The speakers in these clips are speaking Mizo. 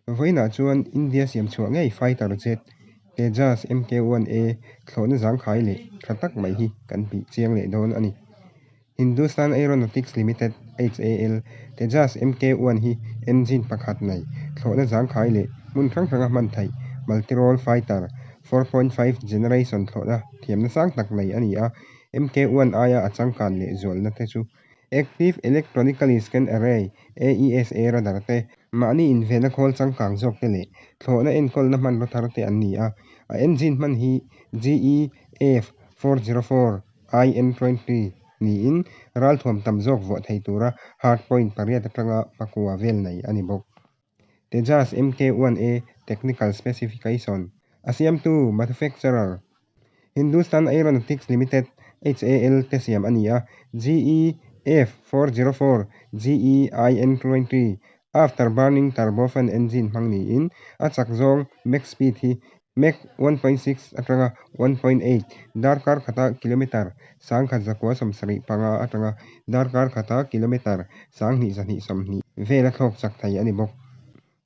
Vawiinah chuan India siam chhuah ngei fighter jet Tejas MK-1A thlawhna zangkhai leh tha tak mai hi kan bih chiang leh dawn a ni. Hindustan Aeronautics Limited, HAL, Tejas MK-1 hi engine pakhat nei, thlawhna zangkhai leh hmun hrang hranga hman theih multi-role fighter 4.5 generation thlawhna thiamna sang tak nei a ni a, MK-1 aia a changkan leh zualna te chu Active Electronically Scanned Array, AESA, radar te, mahni invenna khawl changkang zawk te leh thlawhna enkawlna hmanraw thar te an ni a. A engine hman hi GE F404 IN23 niin ralthuam tam zawk vuah thei tura hard point pariat atanga pakua vel nei a ni bawk. Tejas MK-1A Technical Specification A siamtu, Manufacturer, Hindustan Aeronautics Limited, HAL, te siam a ni a, GE F404 GE IN23 After Burning Turbofan Engine hmang niin a chak zawng Mach speed hi Mach 1.6 atanga 1.8, darkar khata kilometre 1175 atanga darkar khata kilometre 2220 vela thlawk chak thei a ni bawk.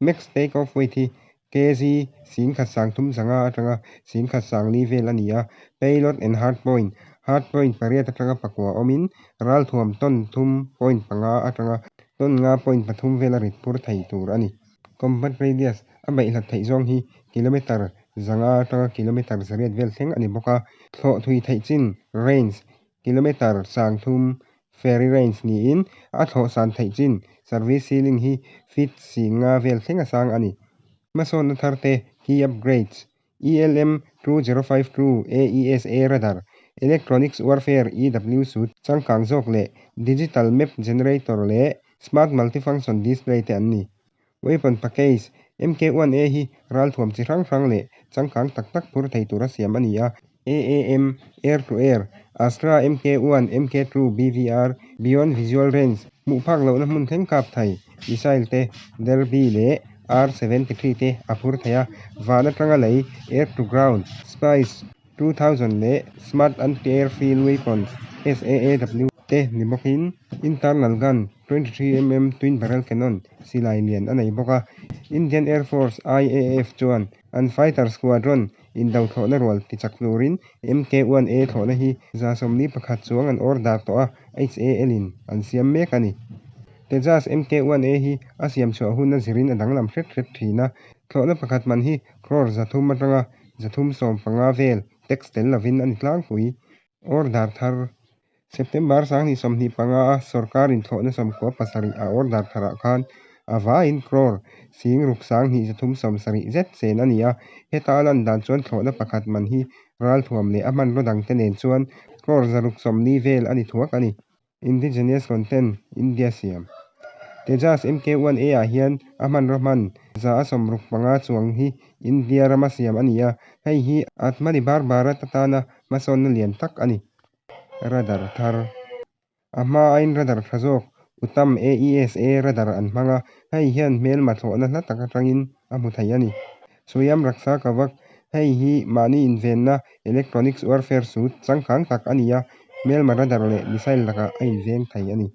Max take off weight hi kg 1305 atanga 14,4 vel a ni a, payload and hard point, hard point pariat atanga pakua awmin ralthuam ton 3.5 atanga ton 5.3 vela rit phur thei tur a ni. Combat radius a beihhlat theih zawng hi kilometre 500 atanga kilometre 800 vel thleng a ni bawk a, thlawh thui theih chin, range, kilometre 30 ferry range niin a thlawh san theih chin, service ceiling, hi feet 50 vel thleng a sang a ni. Hmasawnna thar te, key upgrades, ELM 2052 AESA radar, electronics warfare EW suite changkang zawk leh digital map generator leh smart multifunction display te an ni. Weapon package, MK-1A hi ralthuam chi hrang hrang leh changkang tak tak phur thei tura siam a ni a, AAM, Air to Air, Astra MK-1, MK-2, BVR, Beyond Visual Range, hmuh phak lohna hmun thleng kap thei, missile te, Derby leh R-73 te a phur thei a, van atanga lei, Air to Ground, Spice 2000 leh Smart Anti-Airfield Weapons, SAAW, te ni bawkin Internal Gun, 23mm Twin Barrel Cannon, silai lian a nei bawk a. Indian Air Force, IAF, chuan an fighter squadron indo thlawhna rual tichak turin MK-1A thlawhna hi 41 chuang an order tawh a, HAL in an siam mek a ni. Tejas MK-1A hi a siam chhuah hun a zirin a danglam hret hret thin a, thlawhna pakhat man hi crore 300 atanga 315 vel tax tel lovin a ni tlangpui. Order thar September 2025 a sorkarin thlawhna 97 a order tharah khan a vaiin crore 6,270 zet chen a ni a, heta a lan dan chuan thlawhna pakhat man hi ralthuam leh a hmanraw dangte nen chuan crore 640 vel a ni thuak a ni. Indigenous Content, India siam. Tejas MK-1A ah hian a hmanraw hman 65 chuang hi India rama siam a ni a, hei hi Atmanirbhar Bharat atana hmasawnna lian tak a ni. Radar thar. A hma aiin radar tha zawk Uttam AESA radar an hmang a, hei hian hmelma thlawhna hla tak atangin a hmu thei a ni. Swayam Raksha Kavach, hei hi mahni invenna electronics warfare suit changkang tak a ni a, hmelma radar leh missile lakah a inveng thei a ni.